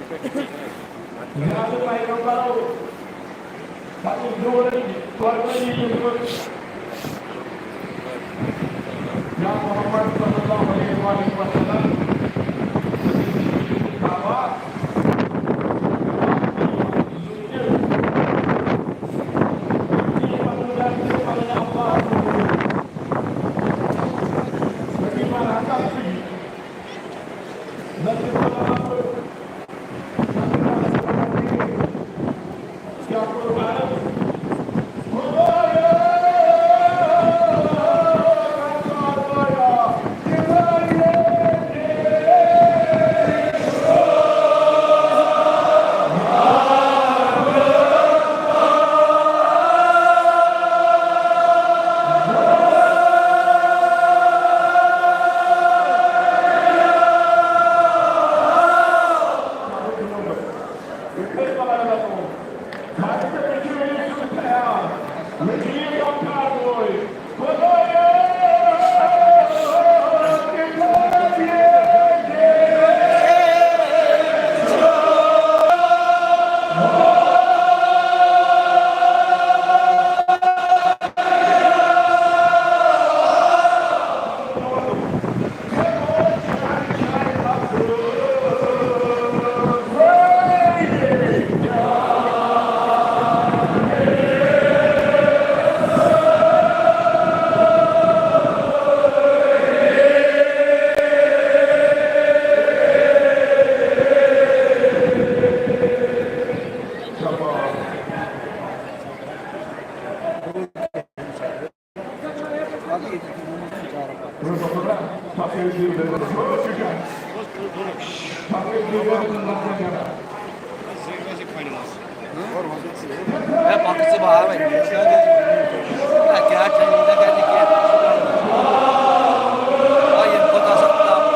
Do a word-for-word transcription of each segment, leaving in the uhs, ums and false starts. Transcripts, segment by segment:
زیادٕ پیغمبرو پنٕنۍ زُوَن قۄربٲنی دِژمٕژ۔ یا محمد صلی اللہ علیہ وآلہ وسلم، ہے، پَکھ ژٕ بار وۄنۍ۔ ہے، کیٛاہ چھےٚ ییٖژاہ گرِ کینٛہہ؟ آ، ییٚمہِ کھۄتہٕ آسان تَپھ۔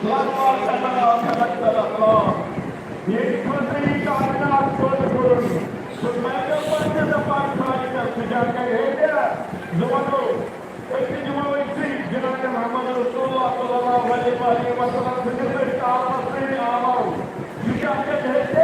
ییٚتہِ خٲطرٕ یہِ کائنات پٲدٕ کوٚرُن، سُہ میکَپ پننہِ دَپان خالقَس سُہ جان کَرِ ہے تہِ۔ زٕ وَنو، أسۍ تہِ دِمو أکسٕے جناب محمد رسول اللہ صلی اللہ علیہ وآلہ وسلم سٕنٛدِس أتھۍ عالمَس سۭتۍ آمو۔ یہِ کیٛاہ کَرِ ہے تہِ؟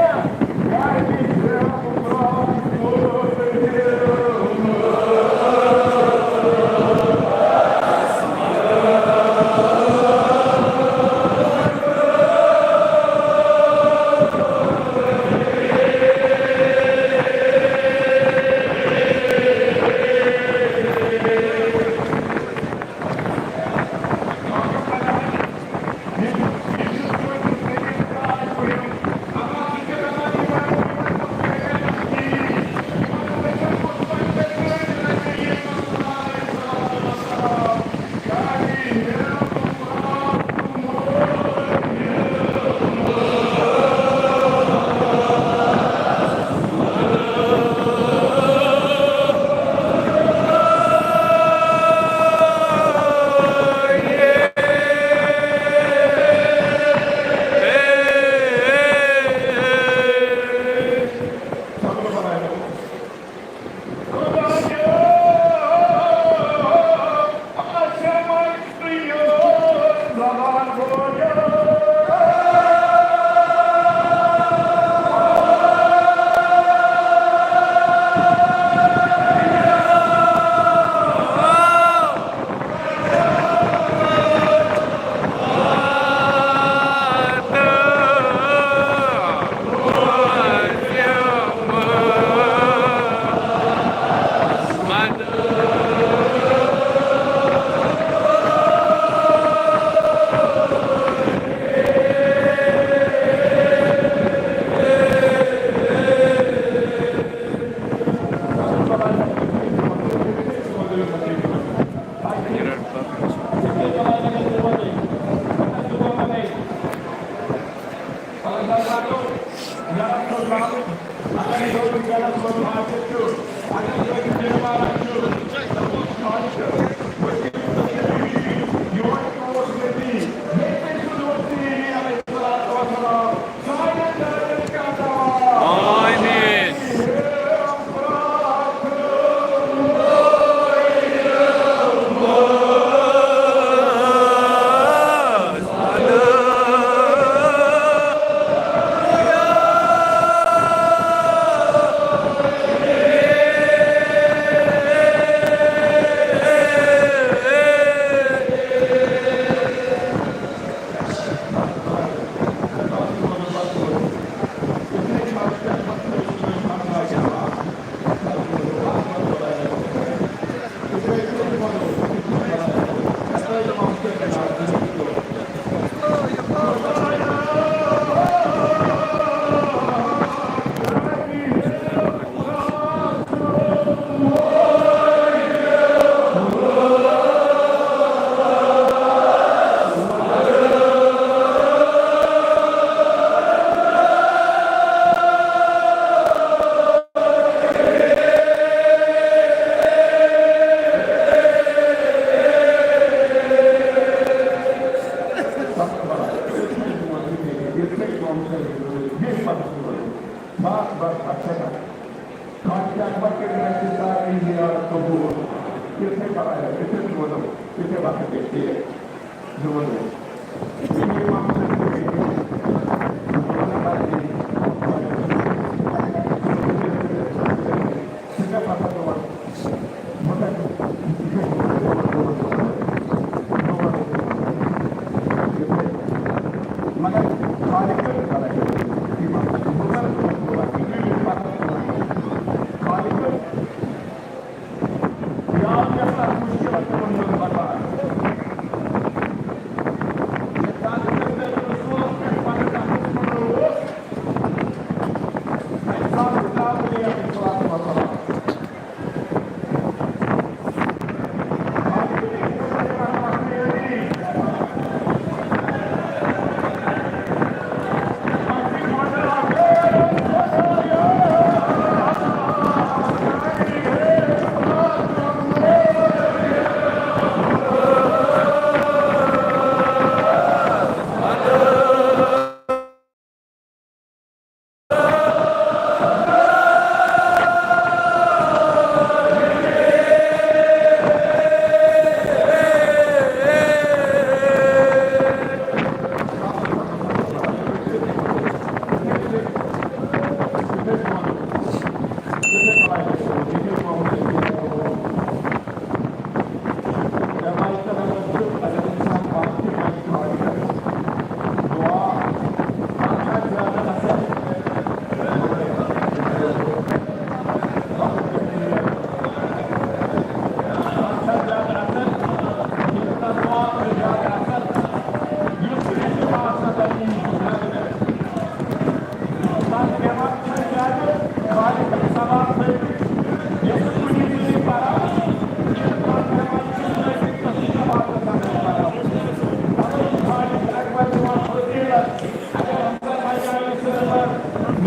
فضیلت، اگر ہم سا میدان سرور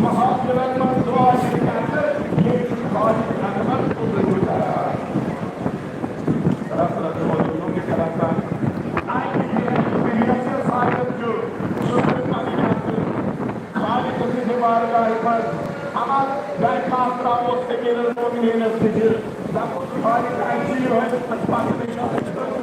محافلن منٛز دعا چھِ کران، ییٚتہِ چھُ خالق اکبر قبول کران۔ رس رس وجود کے کران۔ آئے کہ یہ حیثیت صاحب جو سنت پانی جاتے، خالق سٕنٛدِ بارگاہہِ منٛز عمل درخواست ترٛاووس امیر المومنینس نِش۔ دپوس خالق اَسہِ چھِ یِہوٚے پتہٕ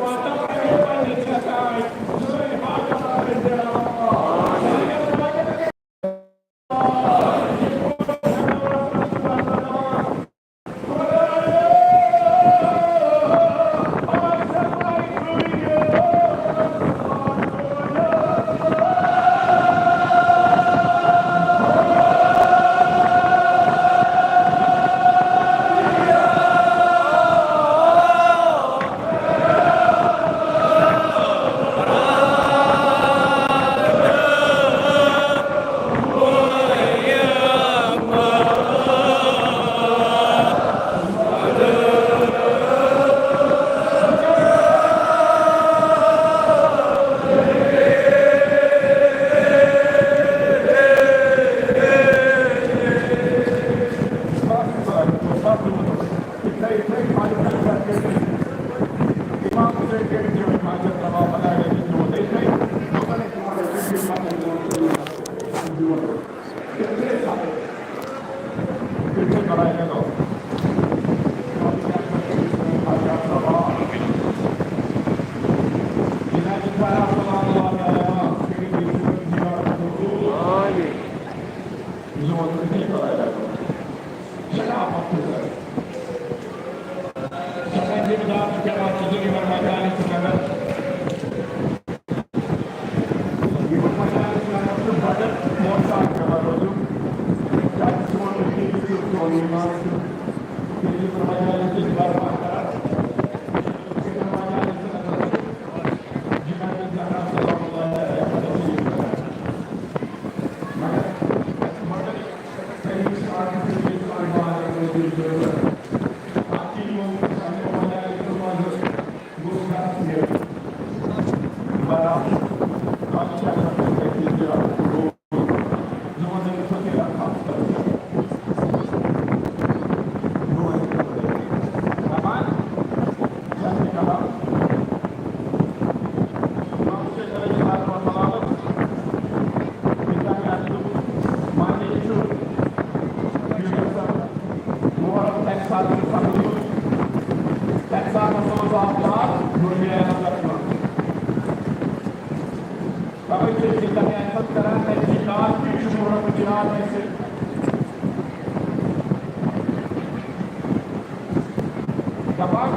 دپان،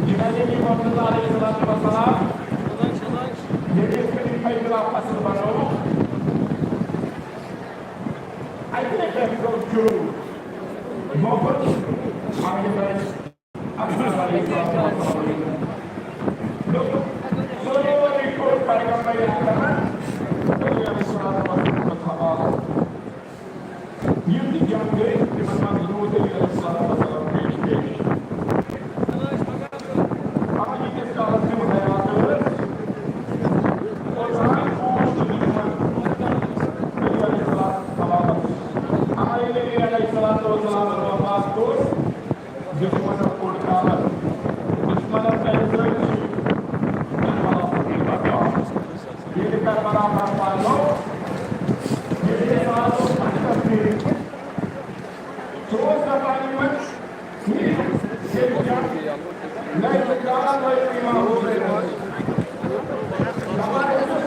جناب نبی محمد علیہ الصلوۃ والسلام، ییٚلہِ أسۍ خلیفہ خلافت بنووُکھ، اَتہِ کیٛاہ گوٚو شروع؟ محبت، آگے بڑھ۔ اکبر علیہ الصلوۃ والسلام۔ دوٚپُن، سورُے کوٚر پیغمبر اکرمن، نبی علیہ الصلوۃ والسلام۔ یِم تہِ جنگ گٔے، تِمن منٛز روٗد نبی علیہ الصلوۃ والسلام پیش پیش۔ اما ییٖتِس کالس تِم حیات ٲسۍ، اوٚتام اوس نہٕ دُشمن نبی علیہ الصلوۃ والسلام۔ اما ییٚلہِ نبی علیہ الصلوۃ والسلام وفات کوٚر، دُشمنن کوٚڑ کالس، دُشمنن کرِ سٲرسٕے، دُشمنن کوٚر بکواس۔ ییٚلہِ کربلا برپا گوٚو، ییٚلہِ احساس اوس تختس پیٚٹھ، سُہ اوس دپان یِمن، ییٚلہِ جنگ لگہِ، کالس لگہِ امام حسین۔ دپان ٲسِس،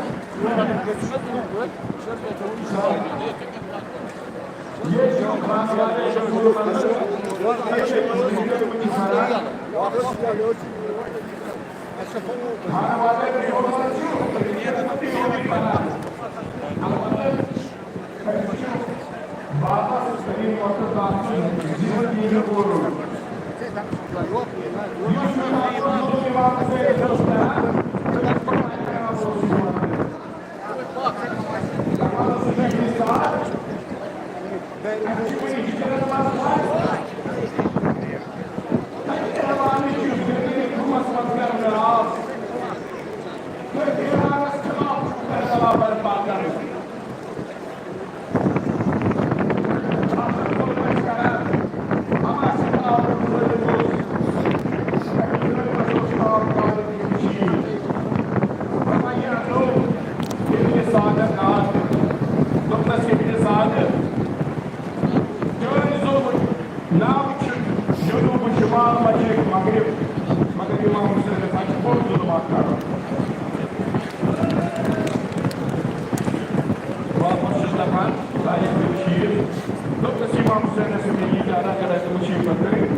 دوٚپنَس، "امام حسینس ییٚلہِ یہِ زیادہ کرے تہٕ وٕچھِ یہِ پتہٕ کٔرِتھ،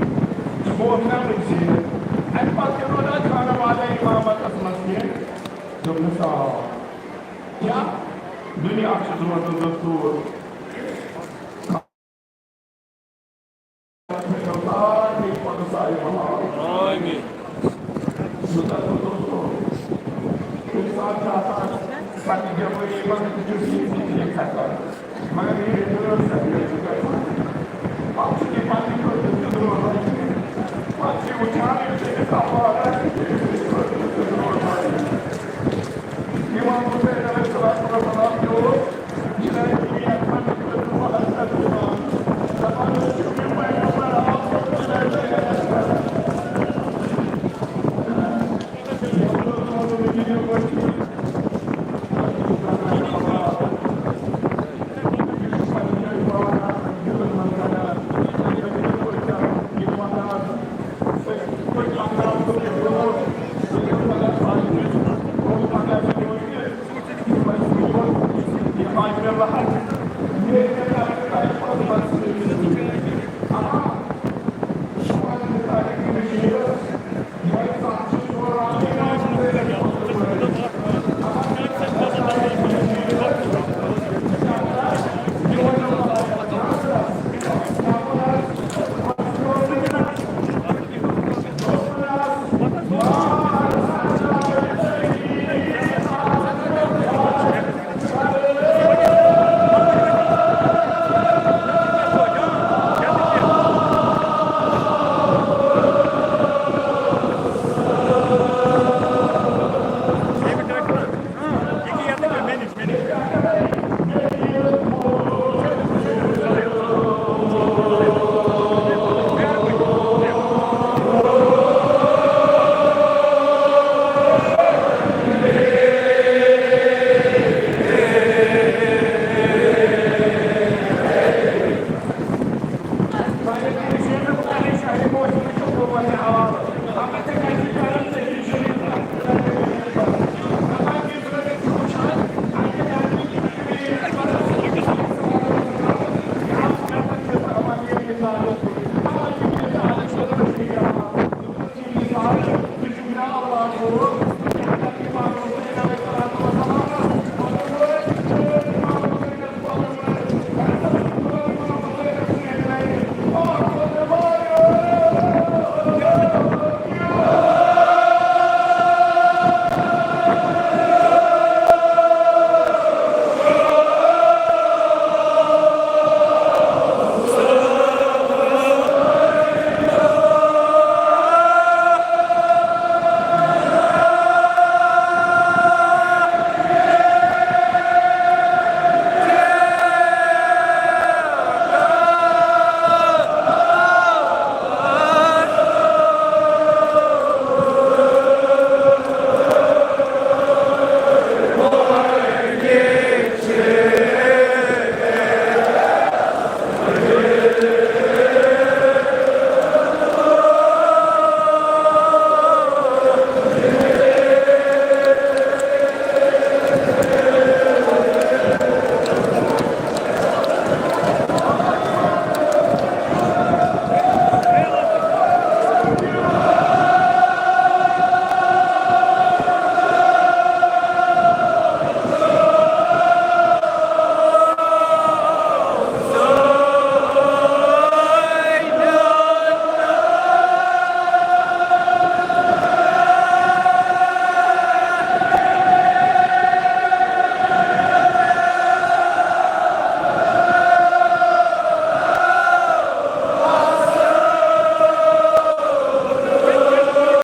ژٕ گوٚو نہ وٕنہِ زیٖنِتھ۔" اَمہِ پتہٕ کیٛاہ روٗد اَتھ خانہٕ والٮ۪ن امامتس منٛز کینٛہہ؟ دوٚپنَس، "آ۔" کیٛاہ؟ دُنیا چھُ زوٗنمُت دستوٗر۔ سارنٕے پَنُن سایہِ محال۔ آمین۔ بُزرگ دوستو، اِنسان چھُ آسان پننہِ جوٲنی منٛز تہِ چھُ زِندگی کھسان، مگر یہِ اِنسان سمجھِ چھُ گژھان۔ پَتہٕ چھُ یہِ پننہِ خٲطرٕ تہِ روزان۔ پَتہٕ چھُ یہِ وٕچھان، ییٚلہِ تٔمِس آواز آسہِ، تٔمِس چھُ خٲطرٕ تہِ روزان۔ امام حسین علیہ الصلوۃ والسلام کیٛاہ اوس؟